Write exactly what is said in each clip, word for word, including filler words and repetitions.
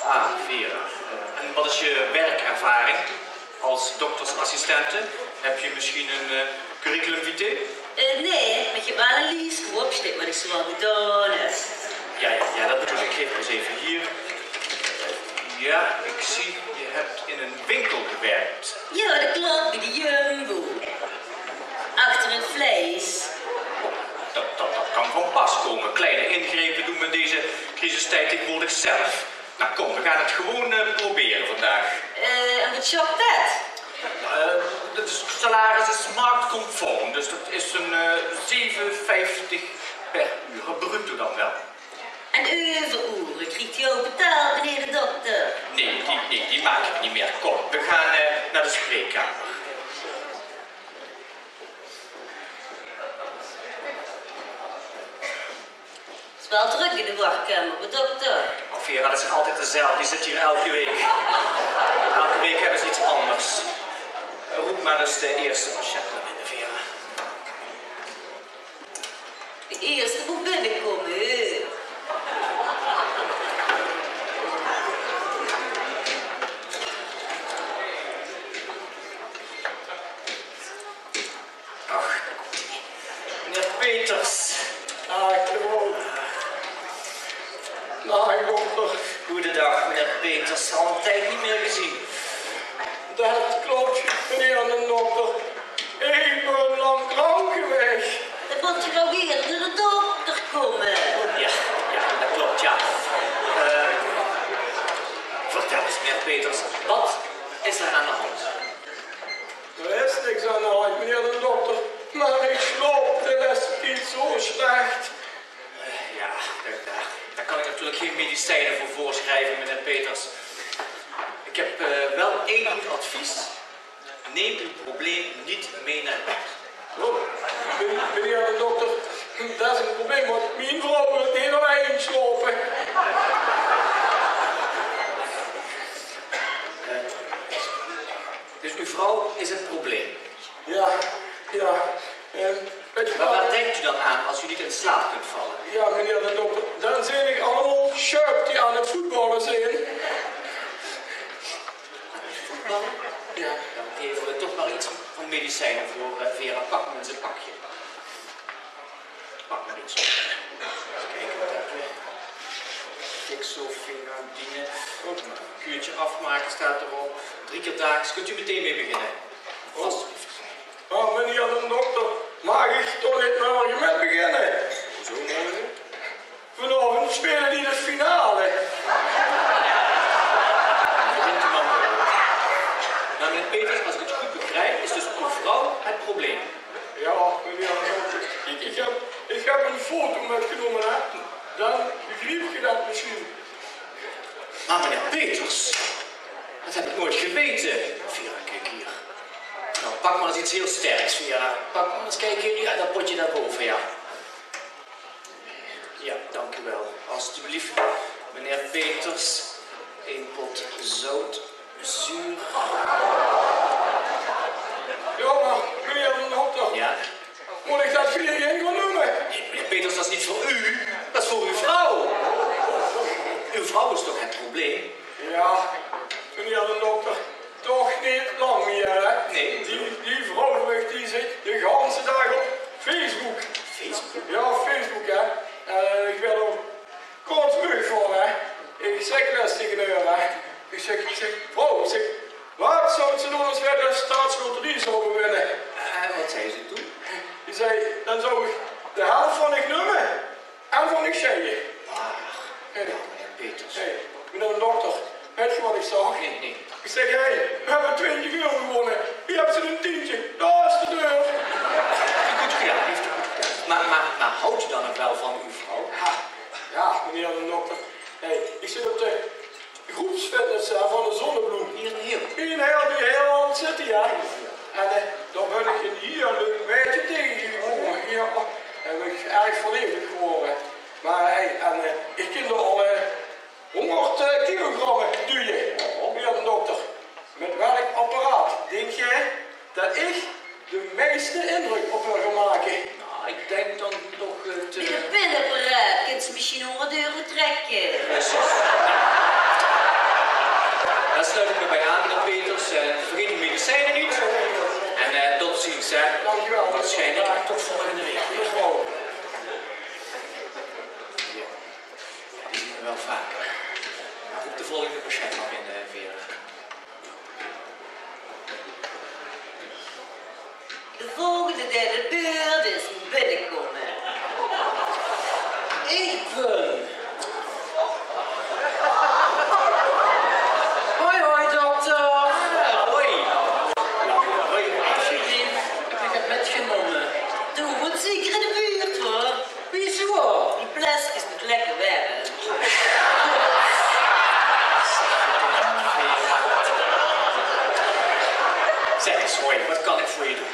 Ah, Vera. En wat is je werkervaring als doktersassistente? Heb je misschien een eh, curriculum vitae? Eh, nae, mer ich höb waal ein lies, wo-op sjteit wat ich zoal gedaon höb. Ja, ja, ja, dat bedoel ik. Geef maar eens even hier. Ja, ik zie, je hebt in een winkel gewerkt. Ja, dat klop, bie de Jumbo. Achter het vleis. Dat, dat, dat kan van pas komen. Kleine ingrepen doen we in deze crisistijd tegenwoordig zelf. Nou kom, we gaan het gewoon eh, proberen vandaag. Eh, en wat sjokt dat? Eh, dat is, salaris is marktconform, dus dat is een eh, zeven vijftig per uur, bruto dan wel. En euveroere, kriegt u ook betaald, meneer de dokter? Nee, die, nee, die maak ik niet meer. Kom, we gaan eh, naar de spreekkamer. Is wel druk in de wachtkamer, de dokter. Oh, Vera, dat zijn altijd dezelfde. Die zitten hier elke week. Elke week hebben ze iets anders. Roep maar eens de eerste patiënt naar binnen, Vera. De eerste moet binnenkomen, hè? Ach, meneer Peters. Ah, ik ben er ook. Ah, ik ben er. Goedendag, meneer Peters. Al een tijd niet meer gezien. Dat klopt, meneer de dokter. Ik ben lang krank geweest. Dan moet je wel weer naar de dokter komen. Ja, ja, dat klopt, ja. Eh, vertel eens, meneer Peters, wat is er aan de hand? Er is niks aan de hand, meneer de dokter, maar ik slaap de laatste tijd zo slecht. Eh, ja, daar, daar, daar kan ik natuurlijk geen medicijnen voor voorschrijven, meneer Peters. Ik heb eh, wel één goed advies. Neem uw probleem niet mee naar bed. Oh, meneer de dokter, dat is een probleem, want mijn vrouw wil niet alleen slapen. Eh, Dus uw vrouw is het probleem. Ja, ja. Eh, weet je Maar wel, waar denkt u dan aan als u niet in slaap kunt vallen? Ja, meneer de dokter, dan zeen ik allemaal sjöp die aan het voetballen zeen. Voetballen? Ja. Dan geven we toch maar iets van medicijnen voor eh, Vera. Pak maar eens een pakje. Pak maar iets op. Eens kijken wat hebben we. Fixofenadine. Goed, een kuurtje afmaken staat erop. Drie keer daags. Kunt u meteen mee beginnen? Alsjeblieft. Maar meneer de dokter, mag ik toch niet morgen met beginnen? Hoezo morgen? Vanavond spelen die de finale. Begint u maar. Maar meneer Peters, als ik het goed begrijp, is dus uw vrouw het probleem. Ja, meneer de dokter, ik, ik, heb, ik heb een foto metgenomen, hè. Dan begrijp je dat misschien. Maar meneer Peters, dat heb ik nooit geweten. Vera, kijk hier. Nou, pak maar eens iets heel sterks, Vera. Pak maar eens, kijk hier, ja, dat potje daarboven, ja. Ja, dank u wel. Alsjeblieft, meneer Peters, een pot zout, zuur. Ja, maar meneer de dokter, Ja? moet ik dat gelijk in gaan nemen? Nee, meneer Peters, dat is niet voor u. Dat is voor uw vrouw. Uw vrouw is toch het probleem? Ja, meneer de dokter, toch niet lang meer, hè? Nee. Die, die vrouw, die zit de ganse dag op Facebook. Facebook? Ja, Facebook, hè. Eh, ik wil er kort terug van, hè. Ik zeg les tegen haar, hè. Ik zeg, ik zeg, vrouw, ik zeg, wat zou ze doen als wij de staatsloterie zouden winnen? En wat zei ze toen? Die zei, dan zou ik de helft van ik nemen. En van ik zei je. Hey, meneer Peters. Hey, meneer de dokter, weet je wat ik zag? Nee, nee. Ik zeg, hey, we hebben twintig euro gewonnen. Wie hebben ze een tientje? Daar is de deur. Heeft u goed gedaan, heeft u goed gedaan. Maar, maar, maar houdt u dan nog wel van uw vrouw? Ja, ja, meneer de dokter. Hey, ik zit op de groepsfitness eh, van de Zonnebloem. Hier in Heel? Hier in Heel, die heel city, hè. En eh, daar ben ik een heel leuk meidje tegengekomen. Ja, daar ben ik erg verliefd op geworden. Maar hey, en eh, ik kan er al eh, honderd eh, kilogram duwen. Meneer de dokter, met welk apparaat denk jij dat ik de meeste indruk op wil gaan maken? Nou, ik denk dan toch het... Met eh, een pinapparaat kunt ze misschien honderd euro trekken. Precies. waarschijnlijk toch volgende week weer gewoon. Ja, die zien we wel vaker. Maar ook de volgende patiënt nog in, eh, Vera. De volgende die aan de beurt is, mot binnekómme. Ich bön. Hoi, hoi, dokter. Hoi. Hoi, alsjeblieft. Höb ich 't mitgenómme? Doe mós zeker in de buurt, huur. Wieso? Die pleskes mót lekker werke. Zeg eens, hoi, wat kan ik voor je doen?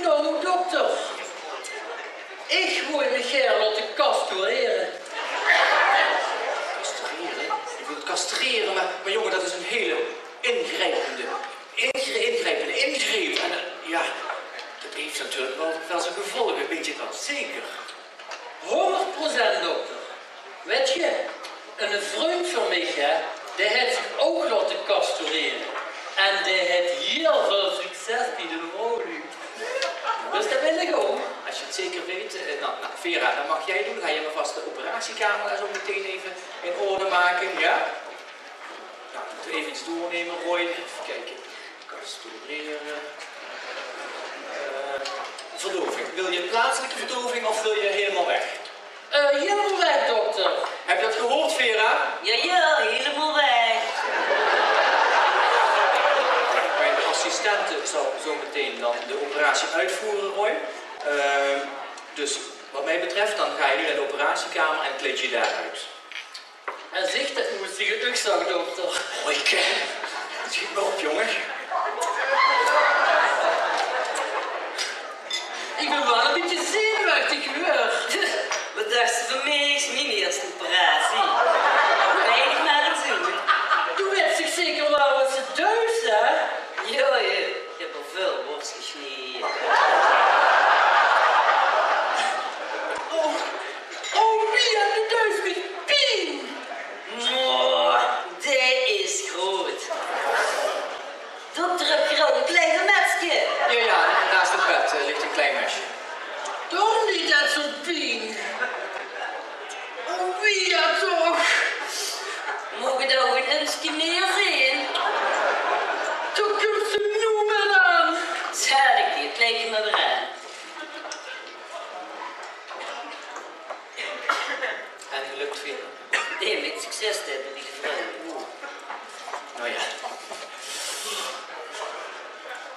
Nou, dokter, ich wol mich gaer laote castreren. Castreren? Je wilt castreren, maar, maar jongen, dat is een hele ingrijpende, ingre-, ingrijpende ingreep. En, eh, ja, dat heeft natuurlijk wel, wel zijn gevolgen, weet je dat zeker? Hóngerd procent, dokter. Wèt geer, eine vrundj van mich, hè, dae haet zich ouch laote castrere. En dae haet hiel väöl succes bie de vrouwluuj. Dus det wil ich ouch. Als je het zeker weet, eh, nou, nou, Vera, dat mag jij doen. Ga je maar vast de operatiekamer daar zo meteen even in orde maken, ja? Nou, moeten we even iets doornemen, Roy. Even kijken. Castreren. Eh, verdoving. Wil je plaatselijke verdoving of wil je helemaal weg? Eh, hielemaol weg, dokter. Heb je dat gehoord, Vera? Jao, jao, hielemaol weg. Mijn assistente zal zo meteen dan de operatie uitvoeren, Roy. Ehm, dus wat mij betreft, dan ga je nu naar de operatiekamer en kleed je daar uit. En zeg det noe ins taenge uch, dokter. Hoi, Ken. Schiet maar op, jongen. Ich bön waal ein bietje zenuwechtig, huur. Waat dachs se van mich? Mien ierste operatie. Weinig maar aan zoen. Doe wèts toch zeker waal waat se deis, hè? Jao, jao. Ich höb al väöl wors gesneje. Oh, oh, wie, en doe deis mich pien. Moh, dae is groot. Dokter, höb geer ouch ein klein metske? Ja, ja, naast het bed, eh, ligt een klein mesje. Toch neet, det zo'n pien. Oh, wie, ja toch. Maag 't ouch ein umske mieë zeen? Dao kump ze noe mer aan. Zèt ich, 't lik mer aan. En gelukt weer. Nae, mit succes, det höb ich gevraog. Oeh. Nou ja.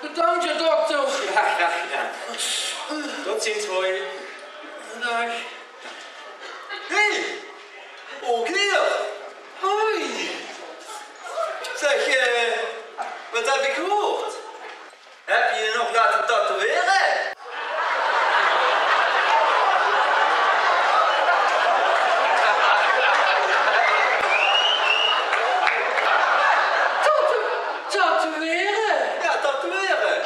Bedankt, dokter. Ja, graag gedaan. Tot ziens, Roy. Daag. Hey, ouch hie. Hoi. Zeg, eh, wat heb ik gehoord? Heb je je nog laten tatoeëren? Tatoe-, tatoeëren? Ja, tatoeëren.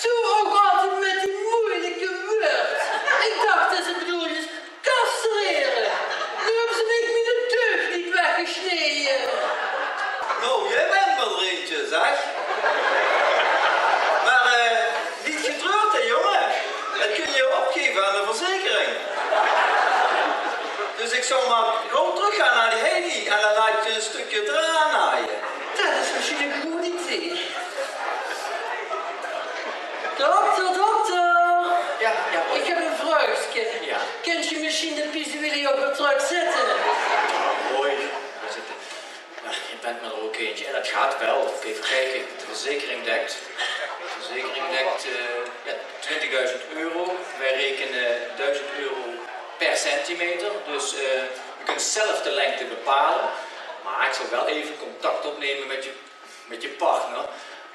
Doe ouch altied mit die meujelike wäörd. Ich dach det se bedoelde castreren. Noe höbbe ze mich miene deug neet weggesneje. Nou, jij bent wel er eentje, zeg. Maar, eh, niet getreurd, hè, jongen. Dat kun je opgeven aan de verzekering. Dus ik zou maar gewoon teruggaan naar die Heini en dan laat je een stukje eraan naaien. Det is mesjien ein good idee. Dokter, dokter! Ja, ja, hoi. Ich höb ein vraogske. Ja. Kèns se mesjien de piezewille op de trök zètte? Hoi, daar zit het. Ja, je bent maar er ook eentje. En dat gaat wel. Even kijken. De verzekering dekt. De verzekering dekt, eh, ja, twintigduizend euro. Wij rekenen duizend euro per centimeter. Dus, eh, je kunt zelf de lengte bepalen. Maar ik zou wel even contact opnemen met je met je partner.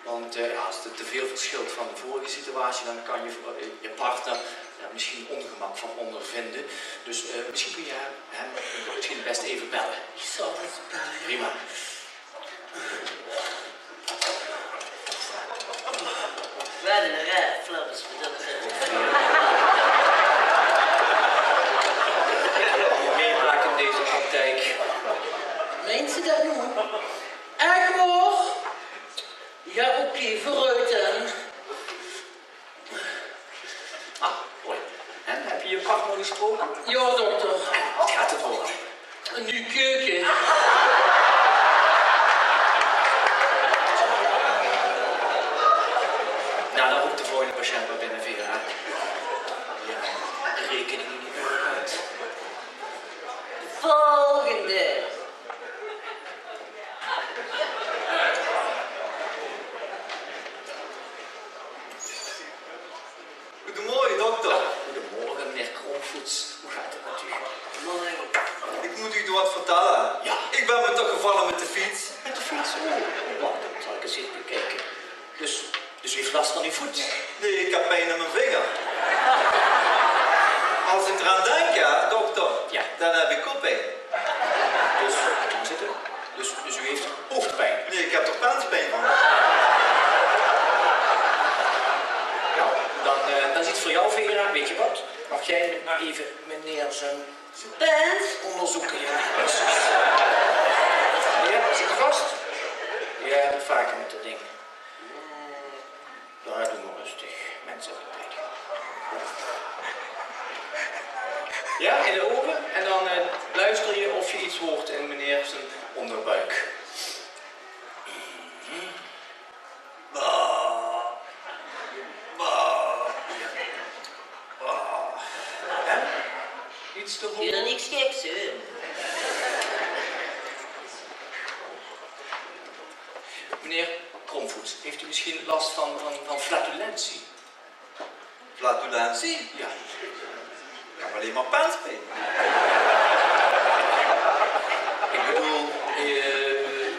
Want, eh, ja, als het te veel verschilt van de vorige situatie, dan kan je, eh, je partner, ja, misschien ongemak van ondervinden. Dus, eh, misschien kun je hem, hem misschien het beste even bellen. Ich zal 'm ins belle. Prima. Waat ein raar flabbes veur dokter. Meemaken in deze praktijk. Meins se det noe? Ech waor? Ja, oké, veuroet dan. gesproke? Jao, dokter. Waat geit 't waere? Ein nuuj keuke. Noe, dan roep de volgende patiënt mer binne, Vera. Jao, de raekening neet mier oet. De volgende. Goedemorgen, dokter. Goedemorgen, meneer Kromvoets. Hoe gaat het met u? Mooi. Ik moet u wat vertellen. Ja. Ik ben me toch gevallen met de fiets. Met de fiets? Oeh, wacht, dan zal ik eens even bekijken. Dus, dus u heeft last van uw voet? Nee, ik heb pijn aan mijn vinger. Als ik eraan denk, ja, dokter, ja, dan heb ik koppijn. Dus, zitten. Dus, dus u heeft hoofdpijn? Nee, ik heb er penspijn van. Nou, dan, eh, dan zit voor jou, Vera, weet je wat? Mag jij met me even meneer zijn pens onderzoeken? Ja, precies. Meneer, zit u vast? Ja, dat vaker met dat ding. Ja, doe maar rustig. Mensen hebben tijd. Ja, in de ogen. En dan, eh, luister je of je iets hoort in meneer zijn onderbuik. Bah. Bah. Bah. Hè? Iets te horen? Niks geks, hè? Meneer Kromvoets, heeft u misschien last van, van, van flatulentie? Flatulentie? Ja. Ik heb alleen maar penspijn. Ik bedoel, eh,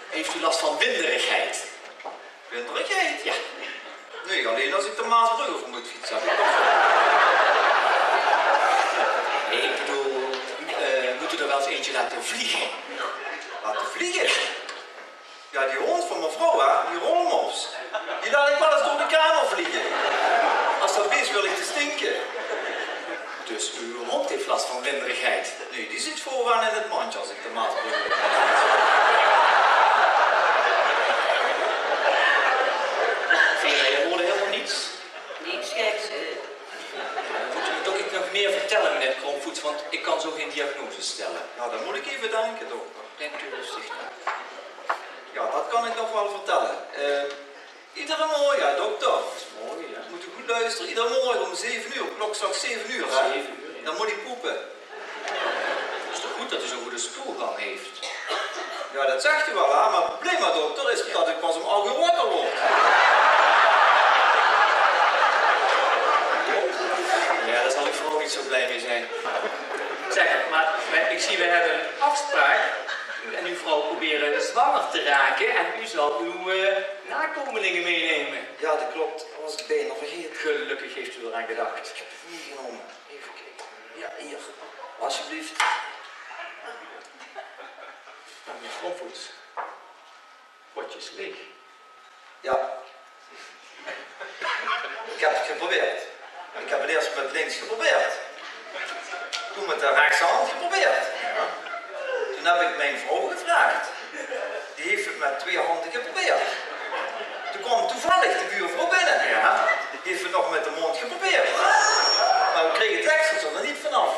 heeft u last van winderigheid? Winderigheid? Ja. Nee, alleen als ik de Maasbrug over moet fietsen. Nee, ik bedoel, eh, moet u er wel eens eentje laten vliegen? Laten vliegen? Ja, die hond van mevrouw, hè, die Rolmops, die laat ik wel eens door de kamer vliegen. Als dat beest wil ik te stinken. Dus uw hond heeft last van winderigheid? Nee, die zit vooraan in het mandje als ik de Maasbrug op. Vera, jij hoorde helemaal niets? Niks geks, hè? Moet u me toch iets nog meer vertellen, meneer Kromvoets, want ik kan zo geen diagnose stellen. Nou, dan moet ik even denken, dokter. Denkt u rustig na. Ja, dat kan ik nog wel vertellen. Eh, iedere morgen, ja, dokter. Morgen, ja. Moet u goed luisteren. Iedere morgen om zeven uur, klokslag zeven uur, hè? Zeven uur, ja. Dan moet ik poepen. Het is toch goed dat u zo'n goede stoelgang heeft? Ja, dat zegt u wel, hè? Maar het probleem, hè, dokter, is dat ik pas om acht uur wakker word. Ja, daar zal uw vrouw niet zo blij mee zijn. Zeg, maar, maar ik zie, we hebben een afspraak. U en uw vrouw proberen zwanger te raken en u zal uw, eh, nakomelingen meenemen. Ja, dat klopt. Dat was ik bijna vergeten. Gelukkig heeft u eraan gedacht. Ik heb het meegenomen. Even kijken. Ja, hier. Alsjeblieft. Nou, meneer Kromvoets, potje is leeg. Ja. Ik heb het geprobeerd. Ik heb het eerst met links geprobeerd. Toen met de rechterhand geprobeerd. Toen heb ik mijn vrouw gevraagd. Die heeft het met twee handen geprobeerd. Toen kwam toevallig de buurvrouw binnen. Ja. Die heeft het nog met de mond geprobeerd. Maar we kregen het dekseltje er niet vanaf.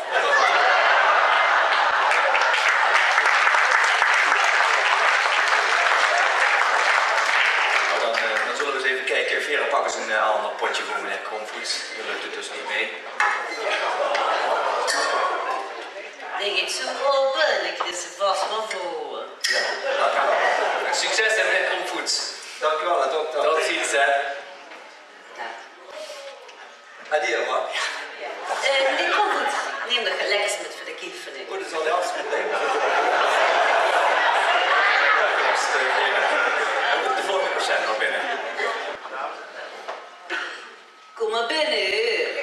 Nou, dan, eh, dan zullen we eens even kijken. Vera, pak eens een, eh, ander potje voor meneer Kromvoets. Daar lukt het dus niet mee. Dink ik zo open, ik is vast wel voor. Ja, dat kan. Succes, hè, meneer Kromvoets. Dank u wel, hè, dokter. Tot ziens, hè. Dag. Adieu, hoor. Eh, meneer Kromvoets, neem nog lekkers met voor de kief van u. Oh, dat zal hij hartstikke leuk vinden. Hartstikke leuk. Dan komt de volgende patiënt nog binnen. Kom maar binnen, hè.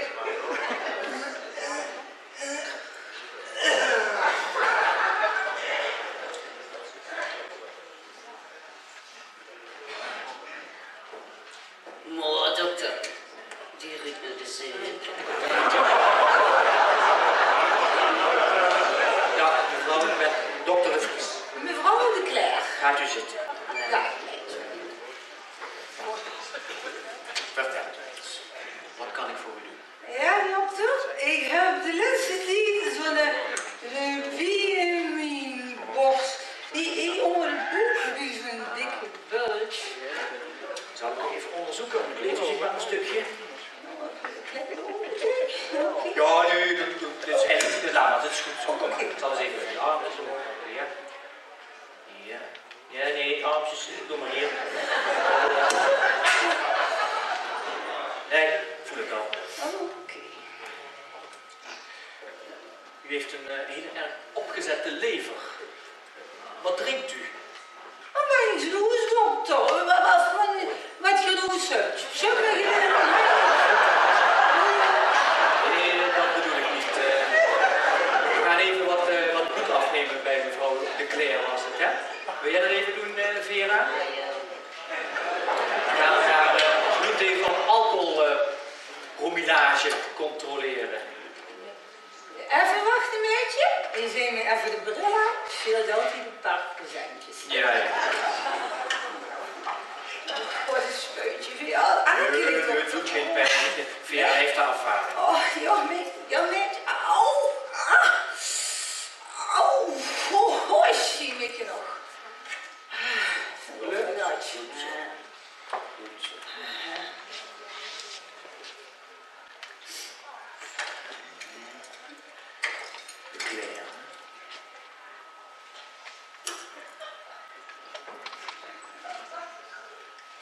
Maar dokter, die ruukt naar de zon. Ja, mevrouw, met dokter de Vries. Mevrouw de Klerk. Gaat u zitten. Ja. Vertelt u eens. Wat kan ik voor u doen? Ja, dokter, ik heb de les Doe maar hier. Nee, ik voel het al. Oké. U heeft een eh, hele erg opgezette lever. Wat drinkt u? Oh, maar eens roes, dokter. Wat, wat, wat, wat geroes hebt. Zullen we Nee, dat bedoel ik niet. Eh, we gaan even wat, eh, wat bloed afnemen bij mevrouw De Cler, was het, hè? Wil jij dat even doen, eh, Vera? Ja, we gaan eh, bloed even op alcoholromillage controleren. Effe wachte, maedje. Ins effe de bril aan. Scheelt altied e paar procentjes. Ja, ja. Wat e spuitje. Vind je al Nee, akerig, nee, het doet geen pijn. Vera heeft daar ervaring. Oh, ja, maedje. Ja, maedje. Au. Ah. Au. Oh, oh, zie, maedje nog. Leuk. Goed zo. Goed zo.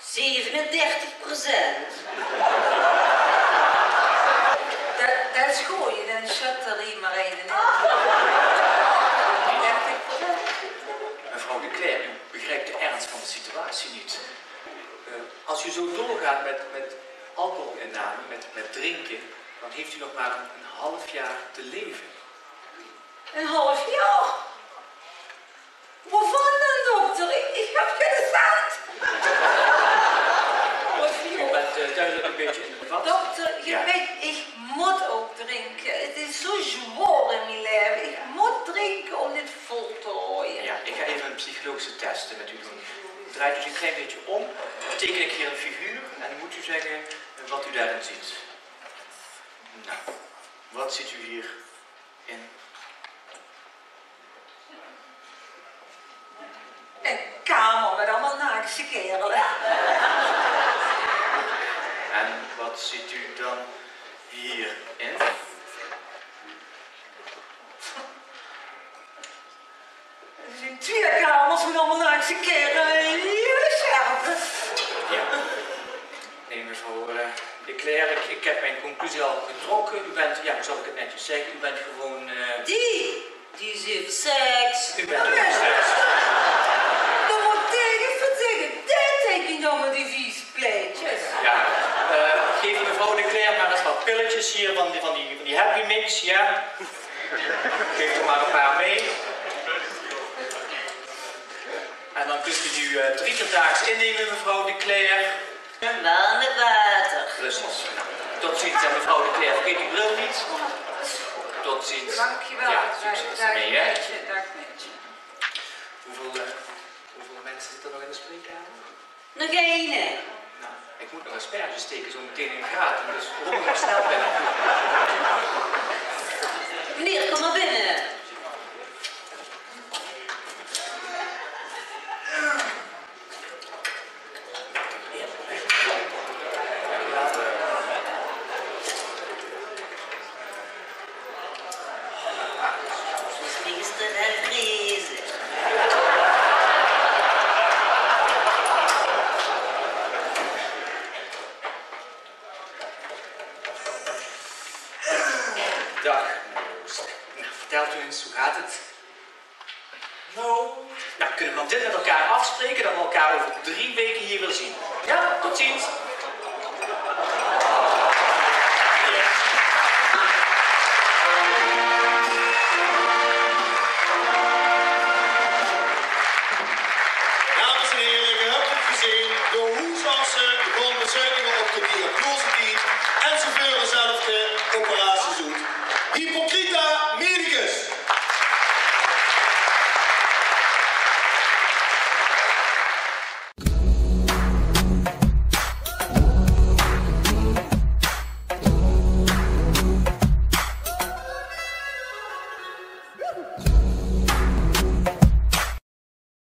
Zevenendertig procent. Det, det is good, dan sjöt d'r hie mer eine in. Dertig procent. Mevrouw De Cler, u begrijpt de ernst van de situatie niet. Eh, als u zo doorgaat met, met alcoholinname, met, met drinken, dan heeft u nog maar een, een half jaar te leven. Ein haaf jaor? Wovan dan, dokter? Ich, ich höb geine cent. Half jaor. U bent eh, duidelijk een beetje in de war. Dokter, je Ja. weet, ich mót ouch drinke. Het is zo zwaor in mien laeve. Ich mót drinke óm dit vol te haoje. Ja, ik ga even een psychologische test met u doen. Draait u zich een klein beetje om, dan teken ik hier een figuur en dan moet u zeggen eh, wat u daarin ziet. Nou, wat ziet u hierin? Ein kamer mit allemaol naakse kaerele. En wat ziet u dan hierin? Het zijn twee kamers met allemaal naakse kerels. Heel scherp. Ja. Nee, mevrouw eh, De Cler, ik, ik heb mijn conclusie al getrokken. U bent, ja, hoe zal ik het netjes zeggen? U bent gewoon... eh, Die, die is even seks. U bent ook seks. Dan moet ik tegen even zeggen, dit teken dan met die vies plaatjes. Ja, eh, geef mevrouw De Cler maar eens wat pilletjes hier van die, van die, van die Happy Mix, ja? Geef er maar een paar mee. En dan kunt u die eh, drie keer daags innemen, mevrouw De Cler. Wel met water. Precies. Tot ziens, en mevrouw De Cler, vergeet uw bril niet. Tot ziens. Dankjewel. Ja, succes ermee, hè. Dag, meisje. Hoeveel, eh, hoeveel mensen zitten er nog in de spreekkamer? Nog eine. Nou, ik moet nog asperges steken, zo meteen in graten, dus rommel maar snel binnen. Meneer, kom maar binnen. Is meester en vrezen. Dag, meneer Joost. Nou, vertelt u eens, hoe gaat het? Nou, nou, kunnen we dan dit met elkaar afspreken dat we elkaar over drie weken hier willen zien? Ja, tot ziens.